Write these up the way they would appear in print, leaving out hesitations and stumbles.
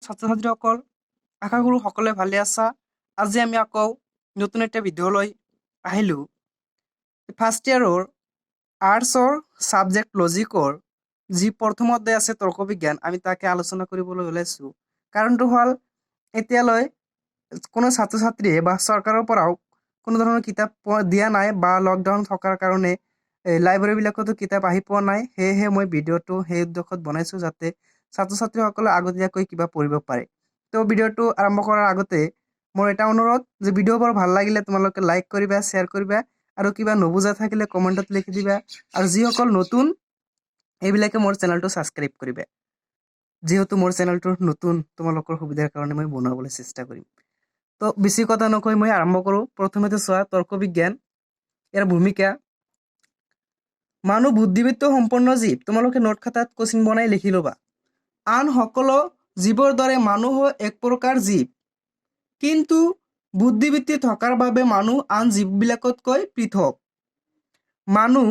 ছাত্ৰ ছাত্ৰীসকল, আশা কৰোঁ সকলোৱে ভালে আছা। আজি আমি আকৌ নতুন এটা ভিডিঅ' লৈ আহিলোঁ। ফাৰ্ষ্ট ইয়াৰৰ আৰ্টছৰ ছাবজেক্ট লজিকৰ যি প্ৰথম অধ্যায় আছে তৰ্ক বিজ্ঞান, আমি তাকে আলোচনা কৰিবলৈ ওলাইছোঁ। কাৰণটো হ'ল, এতিয়ালৈ কোনো ছাত্ৰ ছাত্ৰীয়ে বা চৰকাৰৰ পৰাও কোনো ধৰণৰ কিতাপ পোৱা দিয়া নাই বা লকডাউন থকাৰ কাৰণে এই লাইব্ৰেৰীবিলাকতো কিতাপ আহি পোৱা নাই। সেয়েহে মই ভিডিঅ'টো সেই উদ্দেশ্যত বনাইছোঁ, যাতে ছাত্ৰ ছাত্ৰীসকলে আগতীয়াকৈ কিবা পঢ়িব পাৰে। তো ভিডিঅ'টো আৰম্ভ কৰাৰ আগতে মোৰ এটা অনুৰোধ যে ভিডিঅ'বোৰ ভাল লাগিলে তোমালোকে লাইক কৰিবা, শ্বেয়াৰ কৰিবা আৰু কিবা নুবুজা থাকিলে কমেণ্টত লিখি দিবা। আৰু যিসকল নতুন, এইবিলাকে মোৰ চেনেলটো ছাবস্ক্ৰাইব কৰিবা। যিহেতু মোৰ চেনেলটো নতুন, তোমালোকৰ সুবিধাৰ কাৰণে মই বনাবলৈ চেষ্টা কৰিম। তো বেছি কথা নকৈ মই আৰম্ভ কৰোঁ। প্ৰথমতে চোৱা, তৰ্ক বিজ্ঞান, ইয়াৰ ভূমিকা। মানুহ বুদ্ধিবৃত্ত সম্পন্ন জীৱ। তোমালোকে নোট খাতাত কোচিন বনাই লিখি ল'বা। আন সকলো জীৱৰ দৰে মানুহো এক প্ৰকাৰ জীৱ, কিন্তু বুদ্ধিবৃত্তি থকাৰ বাবে মানুহ আন জীৱবিলাকতকৈ পৃথক। মানুহ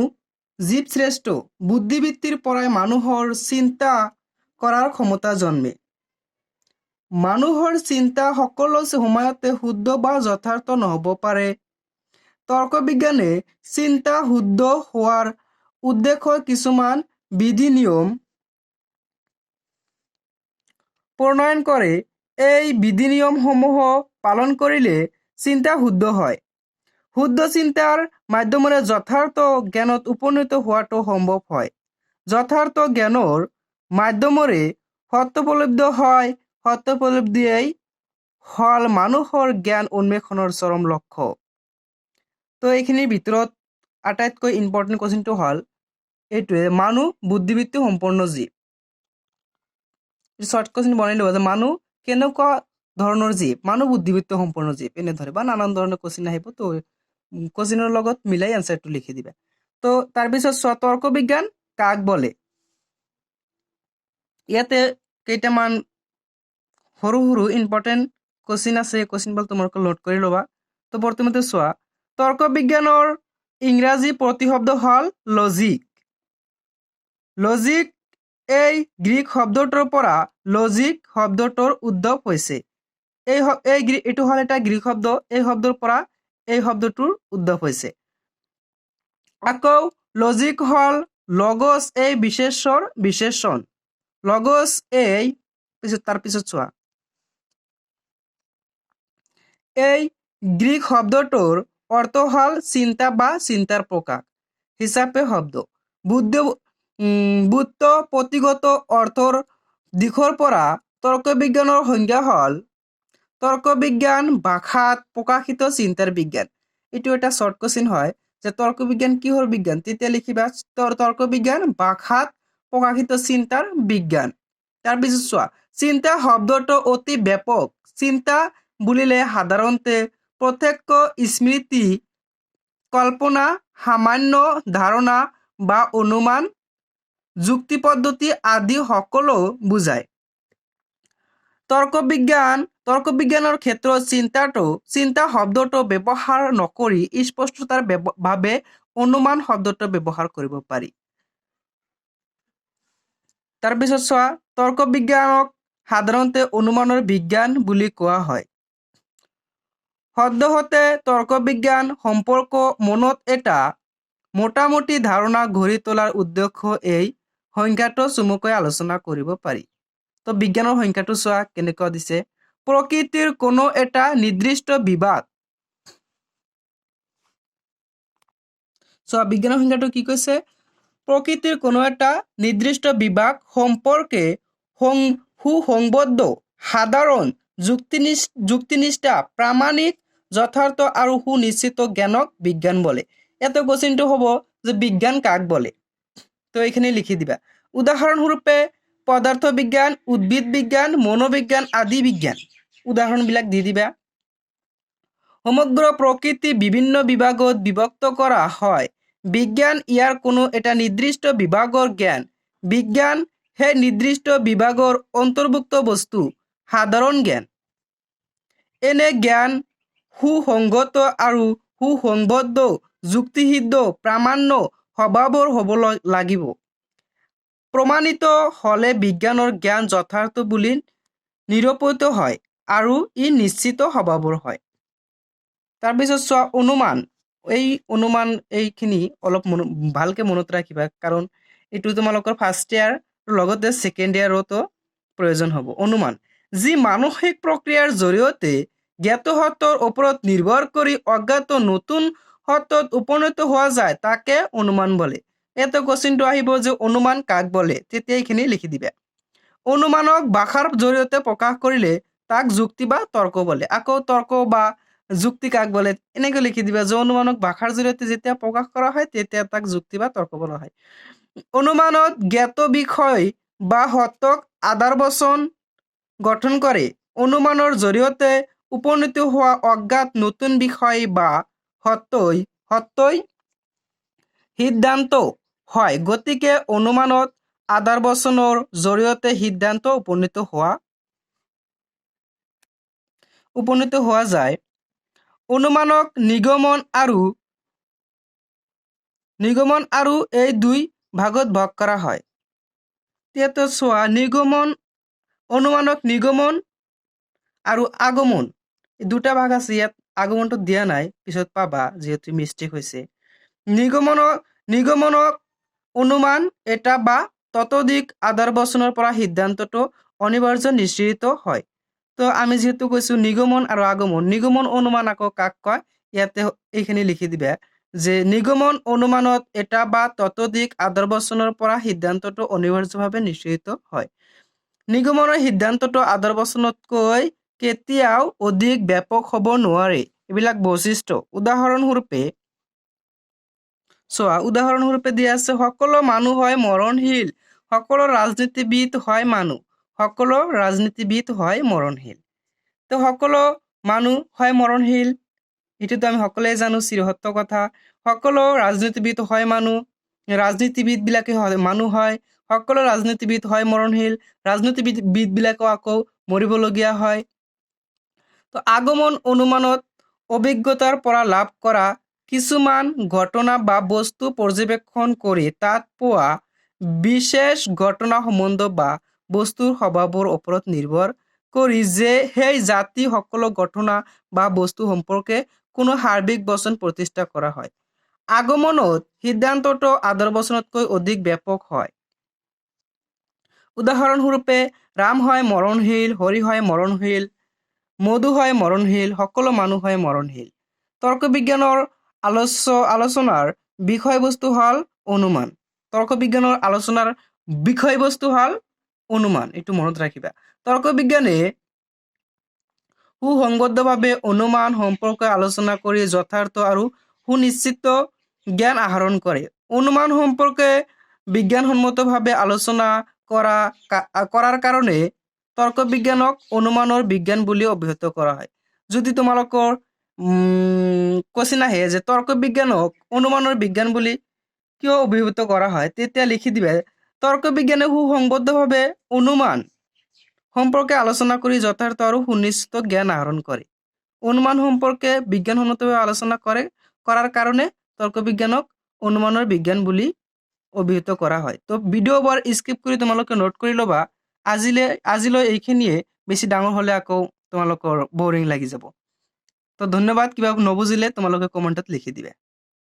জীৱ শ্ৰেষ্ঠ। বুদ্ধিবৃত্তিৰ পৰাই মানুহৰ চিন্তা কৰাৰ ক্ষমতা জন্মে। মানুহৰ চিন্তা সকলো সময়তে শুদ্ধ বা যথাৰ্থ নহ'ব পাৰে। তৰ্ক বিজ্ঞানে চিন্তা শুদ্ধ হোৱাৰ উদ্দেশ্য কিছুমান বিধি নিয়ম প্ৰণয়ন কৰে। এই বিধি নিয়মসমূহ পালন কৰিলে চিন্তা শুদ্ধ হয়। শুদ্ধ চিন্তাৰ মাধ্যমেৰে যথাৰ্থ জ্ঞানত উপনীত হোৱাটো সম্ভৱ হয়। যথাৰ্থ জ্ঞানৰ মাধ্যমেৰে সত্যোপলব্ধ হয়। সত্যোপলব্ধিয়েই হ'ল মানুহৰ জ্ঞান উন্মেষণৰ চৰম লক্ষ্য। তো এইখিনিৰ ভিতৰত আটাইতকৈ ইম্পৰ্টেণ্ট কুৱেশ্যনটো হ'ল এইটোৱে, মানুহ বুদ্ধিবৃত্তি সম্পন্ন জীৱ। শ্বৰ্ট কুৱেশ্যন বনাই ল'ব যে মানুহ কেনেকুৱা ধৰণৰ জীৱ, মানুহ বুদ্ধিবৃত্ত সম্পন্ন জীৱ, এনেধৰে বা নানান ধৰণৰ কুৱেশ্যন আহিব। তো কুৱেশ্যনৰ লগত মিলাই এনচাৰটো লিখি দিবা। তো তাৰপিছত চোৱা, তৰ্ক বিজ্ঞান কাক বোলে? ইয়াতে কেইটামান সৰু সৰু ইম্পৰ্টেণ্ট কুৱেশ্যন আছে। কুৱেশ্যনবোৰ তোমালোকে নোট কৰি ল'বা। তো প্ৰথমতে চোৱা, তৰ্ক বিজ্ঞানৰ ইংৰাজী প্ৰতিশব্দ হ'ল লজিক। লজিক এই গ্ৰীক শব্দটোৰ পৰা লজিক শব্দটোৰ উদ্ভৱ হৈছে। এই এইটো হ'ল এটা গ্ৰীক শব্দ। এই শব্দৰ পৰা এই শব্দটোৰ উদ্ভৱ হৈছে। আকৌ লজিক হ'ল লগছ এই বিশেষ্যৰ বিশেষণ। লগছ এই পিছত, তাৰপিছত চোৱা, এই গ্ৰীক শব্দটোৰ অৰ্থ হ'ল চিন্তা বা চিন্তাৰ প্ৰকাশ হিচাপে শব্দ। বুৎপত্তিগত অৰ্থৰ দিশৰ পৰা তৰ্ক বিজ্ঞানৰ সংজ্ঞা হ'ল তৰ্ক বিজ্ঞান ভাষাত প্ৰকাশিত চিন্তাৰ বিজ্ঞান। এইটো এটা শ্বৰ্ট কুৱেশ্যন হয় যে তৰ্ক বিজ্ঞান কিহৰ বিজ্ঞান? তেতিয়া লিখিবা, তৰ্ক বিজ্ঞান ভাষাত প্ৰকাশিত চিন্তাৰ বিজ্ঞান। তাৰপিছত চোৱা, চিন্তা শব্দটো অতি ব্যাপক। চিন্তা বুলিলে সাধাৰণতে প্ৰত্যক্ষ স্মৃতি, কল্পনা, সামান্য ধাৰণা বা অনুমান, যুক্তি পদ্ধতি আদি সকলো বুজায়। তৰ্ক বিজ্ঞানৰ ক্ষেত্ৰত চিন্তা শব্দটো ব্যৱহাৰ নকৰি স্পষ্টতাৰ বাবে অনুমান শব্দটো ব্যৱহাৰ কৰিব পাৰি। তাৰপিছত চোৱা, তৰ্ক বিজ্ঞানক সাধাৰণতে অনুমানৰ বিজ্ঞান বুলি কোৱা হয়। সদ্যহতে তৰ্ক বিজ্ঞান সম্পৰ্ক মনত এটা মোটামুটি ধাৰণা গঢ়ি তোলাৰ উদ্দেশ্য এই সংজ্ঞাটো চমুকৈ আলোচনা কৰিব পাৰি। তো বিজ্ঞানৰ সংজ্ঞাটো চোৱা কেনেকুৱা দিছে। প্ৰকৃতিৰ কোনো এটা নিৰ্দিষ্ট বিভাগ। চোৱা, বিজ্ঞানৰ সংজ্ঞাটো কি কৈছে? প্ৰকৃতিৰ কোনো এটা নিৰ্দিষ্ট বিভাগ সম্পৰ্কে সুসংবদ্ধ, সাধাৰণ, যুক্তিনিষ্ঠা, প্ৰামাণিক, যথাৰ্থ আৰু সুনিশ্চিত জ্ঞানক বিজ্ঞান বোলে। ইয়াতে কুৱেশ্যনটো হ'ব যে বিজ্ঞান কাক বোলে? তো এইখিনি লিখি দিবা। উদাহৰণস্বৰূপে পদাৰ্থ বিজ্ঞান, উদ্ভিদ বিজ্ঞান, মনোবিজ্ঞান আদি বিজ্ঞান। উদাহৰণবিলাক দি দিবা। সমগ্ৰ প্ৰকৃতি বিভিন্ন বিভাগত বিভক্ত কৰা হয়। বিজ্ঞান ইয়াৰ কোনো এটা নিৰ্দিষ্ট বিভাগৰ জ্ঞান। বিজ্ঞান সেই নিৰ্দিষ্ট বিভাগৰ অন্তৰ্ভুক্ত বস্তু সাধাৰণ জ্ঞান। এনে জ্ঞান সুসংগত আৰু সুসংবদ্ধ, যুক্তিসিদ্ধ, প্ৰামাণ্য স্বভাৱৰ হ'ব লাগিব। প্ৰমাণিত হ'লে বিজ্ঞানৰ জ্ঞান যথাৰ্থ বুলি নিৰূপিত হয় আৰু ই নিশ্চিত স্বভাৱৰ হয়। তাৰপিছত চোৱা, অনুমান। এই অনুমান এইখিনি অলপ ভালকে মনত ৰাখিবা, কাৰণ এইটো তোমালোকৰ ফাৰ্ষ্ট ইয়াৰ লগতে ছেকেণ্ড ইয়াৰতো প্ৰয়োজন হ'ব। অনুমান যি মানসিক প্ৰক্ৰিয়াৰ জৰিয়তে জ্ঞাত সত্যৰ ওপৰত নিৰ্ভৰ কৰি অজ্ঞাত নতুন সত্যত উপনীত হোৱা যায়, তাকে অনুমান বোলে। ইয়াতে কুৱেশ্যনটো আহিব যে অনুমান কাক বোলে, তেতিয়া এইখিনি লিখি দিবা। অনুমানক ভাষাৰ জৰিয়তে প্ৰকাশ কৰিলে তাক যুক্তি বা তৰ্ক বোলে। আকৌ তৰ্ক বা যুক্তি কাক বোলে, এনেকৈ লিখি দিবা যে অনুমানক ভাষাৰ জৰিয়তে যেতিয়া প্ৰকাশ কৰা হয়, তেতিয়া তাক যুক্তি বা তৰ্ক বোলা হয়। অনুমানত জ্ঞাত বিষয় বা সত্যক আধাৰ বচন গঠন কৰে। অনুমানৰ জৰিয়তে উপনীত হোৱা অজ্ঞাত নতুন বিষয় বা সত্যই সিদ্ধান্ত হয়। গতিকে অনুমানত আধাৰ বচনৰ জৰিয়তে সিদ্ধান্ত উপনীত হোৱা যায়। অনুমানক নিগমন আৰু এই দুই ভাগত ভাগ কৰা হয়। ইয়াতে চোৱা, নিগমন, অনুমানক নিগমন আৰু আগমন, এই দুটা ভাগ আছে। ইয়াত আগমনটো দিয়া নাই, পিছত পাবা, যিহেতু মিষ্টেক হৈছে। নিগমনক অনুমান এটা বা ততোধিক আধাৰ বচনৰ পৰা সিদ্ধান্তটো অনিবাৰ্য নিশ্চিত হয়। তো আমি যিহেতু কৈছো নিগমন আৰু আগমন, নিগমন অনুমান আকৌ কাক কয়, ইয়াতে এইখিনি লিখি দিবা যে নিগমন অনুমানত এটা বা ততোধিক আধাৰ বচনৰ পৰা সিদ্ধান্তটো অনিবাৰ্যভাৱে নিশ্চিত হয়। নিগমনৰ সিদ্ধান্তটো আধাৰ বচনতকৈ কেতিয়াও অধিক ব্যাপক হ'ব নোৱাৰে। এইবিলাক বৈশিষ্ট্য। উদাহৰণস্বৰূপে চোৱা, উদাহৰণস্বৰূপে দিয়া আছে, সকলো মানুহ হয় মৰণশীল, সকলো ৰাজনীতিবিদ হয় মানুহ, সকলো ৰাজনীতিবিদ হয় মৰণশীল। তো সকলো মানুহ হয় মৰণশীল, এইটোতো আমি সকলোৱে জানো, চিৰসত্য কথা। সকলো ৰাজনীতিবিদ হয় মানুহ, ৰাজনীতিবিদবিলাকে হয় মানুহ হয়। সকলো ৰাজনীতিবিদ হয় মৰণশীল, ৰাজনীতিবিদবিলাকো আকৌ মৰিবলগীয়া হয়। তো আগমন অনুমানত অভিজ্ঞতাৰ পৰা লাভ কৰা কিছুমান ঘটনা বা বস্তু পৰ্যবেক্ষণ কৰি তাত পোৱা বিশেষ ঘটনা সম্বন্ধ বা বস্তুৰ স্বভাৱৰ ওপৰত নিৰ্ভৰ কৰি যে সেই জাতি সকলো ঘটনা বা বস্তু সম্পৰ্কে কোনো সাৰ্বিক বচন প্ৰতিষ্ঠা কৰা হয়। আগমনত সিদ্ধান্তটো আধাৰ বচনতকৈ অধিক ব্যাপক হয়। উদাহৰণস্বৰূপে, ৰাম হয় মৰণশীল, হৰি হয় মৰণশীল, মধু হয় মৰণশীল, সকলো মানুহ হয় মৰণশীল। তৰ্ক বিজ্ঞানৰ আলোচনাৰ বিষয়বস্তু হ'ল অনুমান। তৰ্ক বিজ্ঞানৰ আলোচনাৰ বিষয়বস্তু হ'ল অনুমান, এইটো মনত ৰাখিবা। তৰ্ক বিজ্ঞানে সুসংবদ্ধভাৱে অনুমান সম্পৰ্কে আলোচনা কৰি যথাৰ্থ আৰু সুনিশ্চিত জ্ঞান আহৰণ কৰে। অনুমান সম্পৰ্কে বিজ্ঞানসন্মতভাৱে আলোচনা কৰাৰ কাৰণে তৰ্ক বিজ্ঞানক অনুমানৰ বিজ্ঞান বুলি অভিহিত কৰা হয়। যদি তোমালোকৰ কুৱেশ্যন আহে যে তৰ্ক বিজ্ঞানক অনুমানৰ বিজ্ঞান বুলি কিয় অভিহিত কৰা হয়, তেতিয়া লিখি দিবা, তৰ্ক বিজ্ঞানে সুসংবদ্ধভাৱে অনুমান সম্পৰ্কে আলোচনা কৰি যথাৰ্থ আৰু সুনিশ্চিত জ্ঞান আহৰণ কৰে। অনুমান সম্পৰ্কে বিজ্ঞানসন্মতভাৱে আলোচনা কৰাৰ কাৰণে তৰ্ক বিজ্ঞানক অনুমানৰ বিজ্ঞান বুলি অভিহিত কৰা হয়। তো ভিডিঅ' বৰ স্কিপ কৰি তোমালোকে নোট কৰি ল'বা। আজিলৈ এইখিনিয়ে। বেছি ডাঙৰ হ'লে আকৌ তোমালোকৰ বৰিং লাগি যাব। তো ধন্যবাদ। কিবা নুবুজিলে তোমালোকে কমেণ্টত লিখি দিবা।